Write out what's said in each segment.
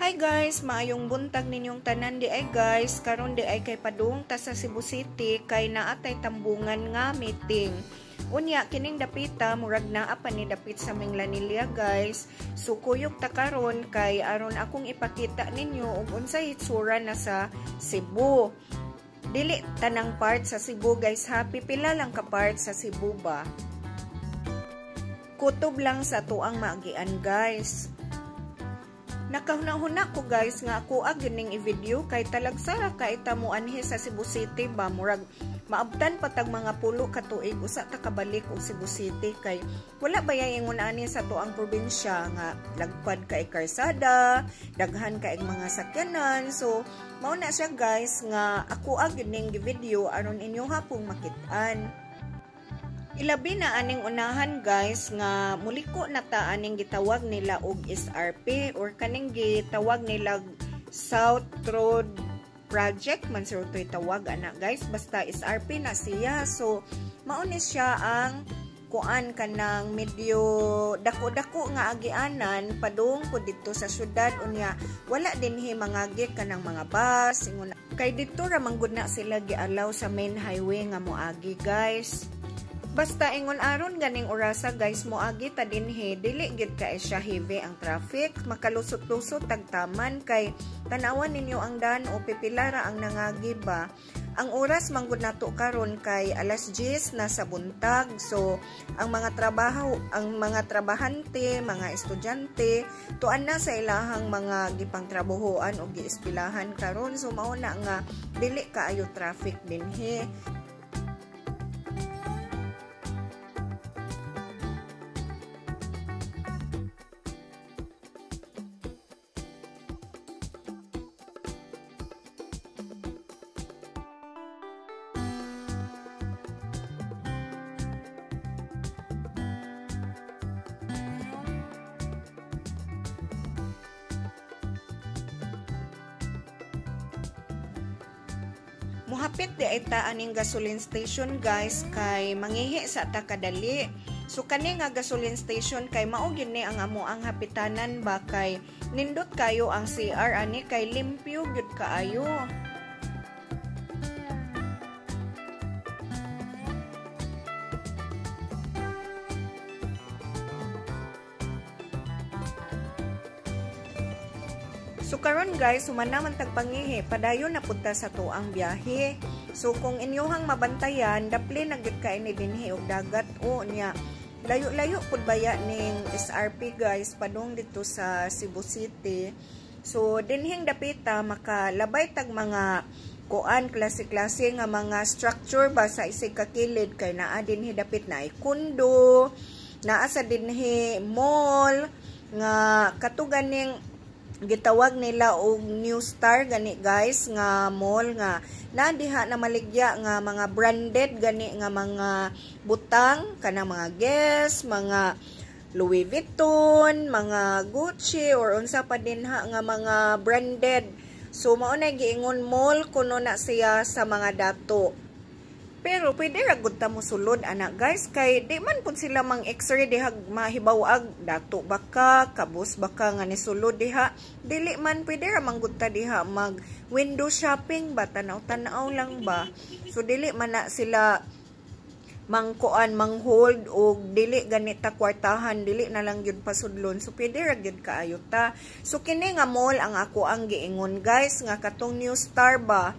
Hi guys, maayong buntag ninyong tanan di ay guys. Karon di ay kay padung ta sa Cebu City kay naatay tambungan nga meeting. Unya kining dapita murag naa pa ni dapit sa Minglanilla guys. So kuyog ta karon kay aron akong ipakita ninyo og unsay hitsura na sa Cebu. Dili tanang part sa Cebu guys ha, pipila lang ka part sa Cebu ba. Kutob lang sa tuang maagian guys. Nakahuna-huna ko guys nga ako ning i-video kay talagsara kay ta moanhi sa Cebu City ba, murag maabtan patag mga pulo ka tuig usa ta kabalik og Cebu City kay wala ba ingon ani sa tuang probinsya nga lagpad kay karsada, daghan kay mga sakyanan. So mao na siya guys nga ako ning gi-video aron inyo hapong makit-an. Ilabi na aning unahan guys nga muliko na ta aning gitawag nila og SRP or kaning gitawag nila South Road Project man sir to'y tawag ana guys, basta SRP na siya. So mao ni siya ang kuan kanang medyo dako-dako nga agianan padung po didto sa syudad. Unya wala dinhi mangagi kanang mga bus ingon kay didto ra man gud na sila gialaw sa main highway nga moagi guys. Basta ingon aron ganing orasa guys moagi ta dinhi dili gyud kay siya heavy ang traffic, makalusot-lusot tagtaman kay tan-awan ninyo ang daan o pipilara ang nangagi ba. Ang oras manggod nato karon kay alas 10 na sa buntag. So ang mga trabaho, ang mga trabahante, mga estudyante tuan na sa ilahang mga gipangtrabahoan o giespilahan karon. So mao na nga dili kaayo traffic dinhi. Muhapit di ay ta aning gasoline station guys kay mangihi sa ta kadali. So kani nga gasoline station kay mao gyud ni ang amo ang hapitanan ba kay nindot kayo ang CR ani kay limpyo gyud kaayo. So karon guys, human naman tagpangihi, padayon na punta sa tuang biyahe. So kung inyohang mabantayan, dapli na gyud kay ni dinhi og dagat o niya. Layo-layo pud baya ning SRP guys padung didto sa Cebu City. So dinhing dapita makalabay tag mga kuan klase-klase nga mga structure ba sa isig ka kilid kay naa dinhi dapit na ay kundo, naa sa dinhi mall nga katuganing gitawag nila og New Star gani guys nga mall nga na diha na maligya nga mga branded gani nga mga butang kanang mga Guess, mga Louis Vuitton, mga Gucci or unsa pa dinha nga mga branded. So mao na giingon mall kuno na siya sa mga dato. Pero pwede ra gud ta mosulod ana guys kay di man pud sila mang x-ray diha mahibaw-ag dato baka kabus baka nga nisulod diha. Dili man pwede ra man gud ta diha mag window shopping ba, tanaw-tanaw lang ba. So dili man na sila mangkuan manghold og dili ganita kwartahan, dili na lang gyud pasudlon. So pwede ra gyud kaayo ta. So kini nga mall ang ako ang giingon guys nga katong New Star ba,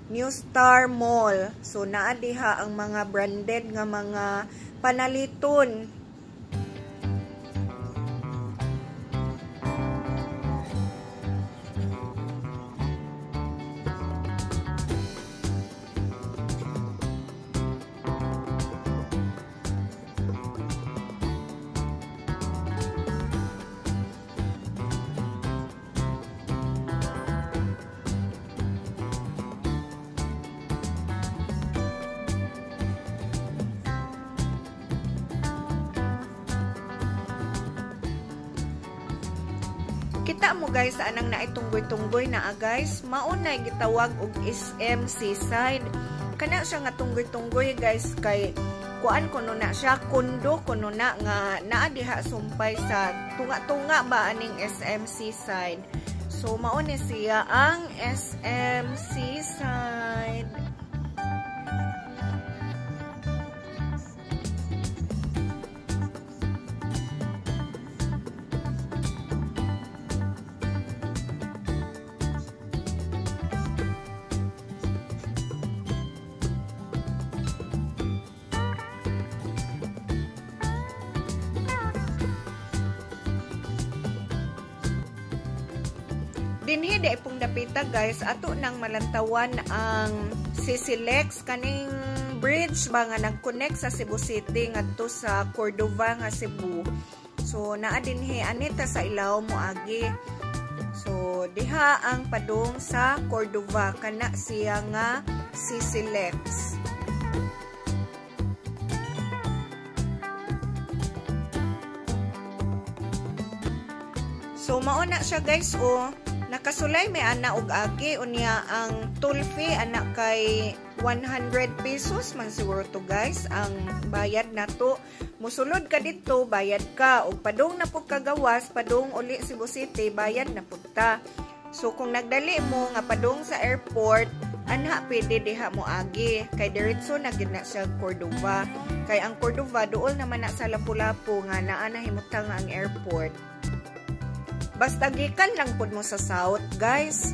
New Star Mall. So naa diha ang mga branded nga mga panaliton. Kita mo guys sa anang naitunggoy-tunggoy na guys, mao na gitawag og SM Seaside. Kana siya nga tunggoy-tunggoy guys kay kuan kuno na siya, kondo kuno na nga naa diha sumpay sa tunga-tunga ba aning SM Seaside. So mao ni siya ang SM Seaside. Dinhi di pong dapita guys, ato nang malantawan ang CCLEX, kaning bridge ba nga nag-connect sa Cebu City ngadto sa Cordova nga Cebu. So naa dinhi anita sa ilaw moagi. So diha ang padung sa Cordova, kana siya nga CCLEX. So mao na siya guys, oh. Nakasulay may ana og agi, unya ang toll fee ana kay 100 pesos man siguro to guys ang bayad nato. Musulod ka didto, bayad ka, og padung na pud kagawas, padung uli Cebu City, bayad na pud ta. So kung nagdali mo nga padung sa airport, anha pwede diha mo agi kay diretso na gid na siya Cordova. Kay ang Cordova duol naman na sa Lapu-Lapu nga naa na himutang ang airport. Basta gikan lang pud mo sa south, guys.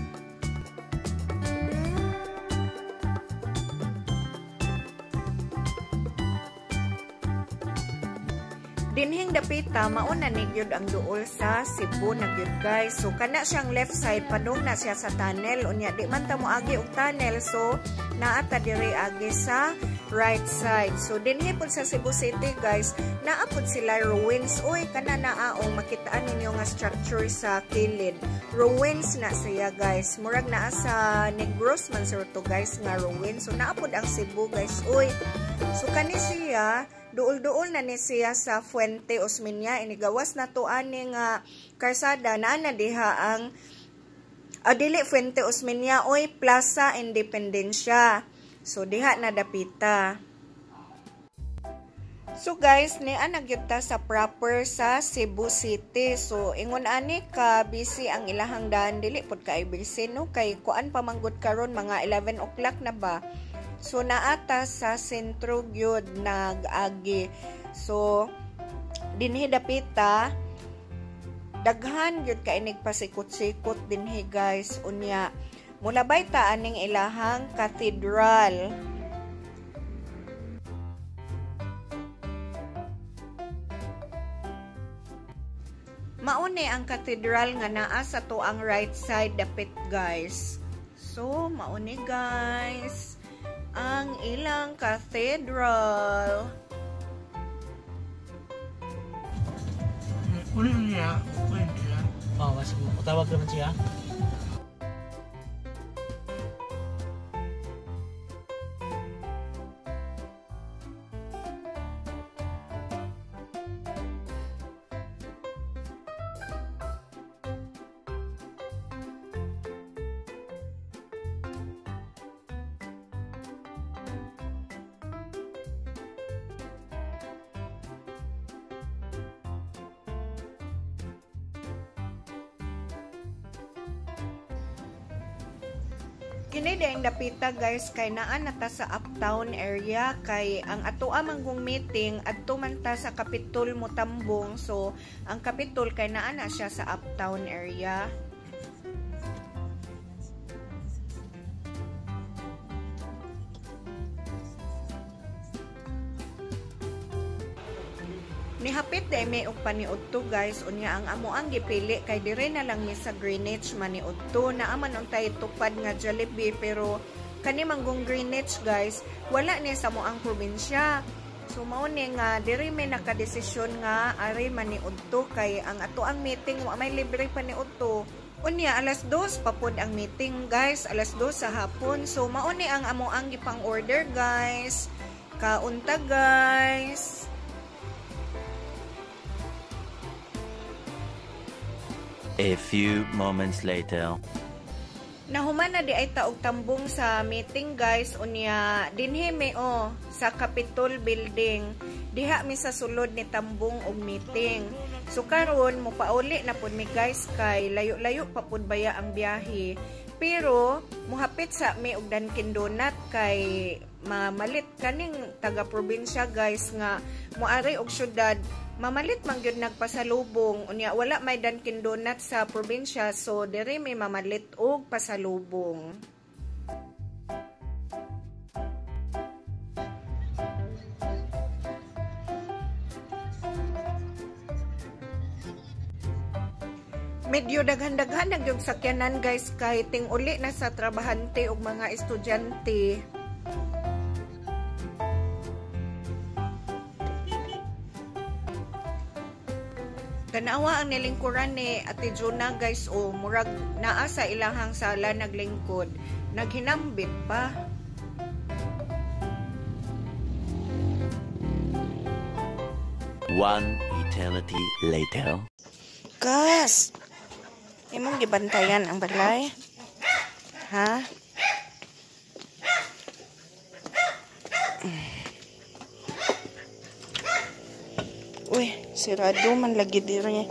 Dinhing dapita mauna ni gyud ang duol sa Cebu na gyud guys. So kana siyang left side padung na siya sa tunnel, unya di man ta moagi og tunnel, so naa ta diri agi sa right side. So dinhi pud sa Cebu City guys, naa pud sila ruins. Uy, kana naa og makitaan ninyo nga structure sa kilid. Ruins na siya guys. Murag naa sa Negros man sir to guys nga ruins. So naa pud ang Cebu guys. Uy. So kani siya duol-duol na ni siya sa Fuente Osmeña. Inigawas na to ani nga karsada naa na diha ang dili Fuente Osmeña, oy, Plaza Independencia. So diha na dapita. So guys, niya nagyud ta sa proper sa Cebu City. So ingon ani ka busy ang ilahang daan, dili pud kay busy no, kay kuan pa manggod karon mga 11 o'clock na ba. So naata sa sentro gyud nag-agi. So dinhi dapita daghan gyud kay nigpasikot-sikot dinhi guys. Unya mulabay ta aning ilahang cathedral. Mauni ang cathedral nga naa sa tuang right side dapit guys. So mauni guys ang ilang cathedral. Uli niya, uli niya. Oh, mas tawag naman siya. Kini dayang dapita guys kay naa na ta sa uptown area, kay ang atoa manggong meeting adto man ta sa Capitol motambong. So ang Capitol kay naa na siya sa uptown area. Nihapit day may og paniudto guys, unya ang amo ang gipili kay dire na lang mi sa Greenwich maniudto. Naa man untay tupad nga Jollibee, pero kani manggong Greenwich guys wala ni sa mo ang probinsya. So mao ni nga dire may nakadesisyon nga ari maniudto kay ang ato ang meeting wa may libre paniudto. Unya alas 2 pa pod ang meeting guys, alas 2 sa hapon. So mao ni ang amo ang gipang order guys. Kaunta guys. A few moments later. Nahuman na di ay taog tambong sa meeting guys. Unya dinhi mi oh sa Capitol Building. Diha mi sa sulod ni tambong og meeting. So karon mopauli na pud mi guys kay layo-layo pa pud baya ang biyahe. Pero muhapit sa mi og Dunkin Donut kay mamalit kaning taga probinsya guys nga moari og syudad, mamalit man gyud nagpasalubong. Unya wala may Dunkin Donut sa probinsya, so diri may mamalit og pasalubong. Medyo daghan-daghan na gyud sakyanan guys kay ting-uli na sa trabahante ug mga estudyante. Tanawa ang nilingkuran ni Ate Juna guys, o murag naa sa ilahang sala naglingkod, naghinambit pa. One eternity later. Gas! Imong gibantayan ang balay? Ha? Uy, sirado man lagi diri.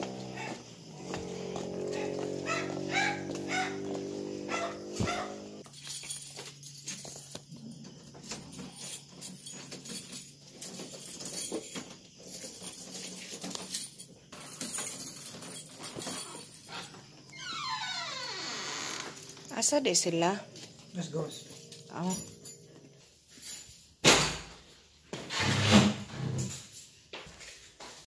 Asa di sila? Let's go. Oh.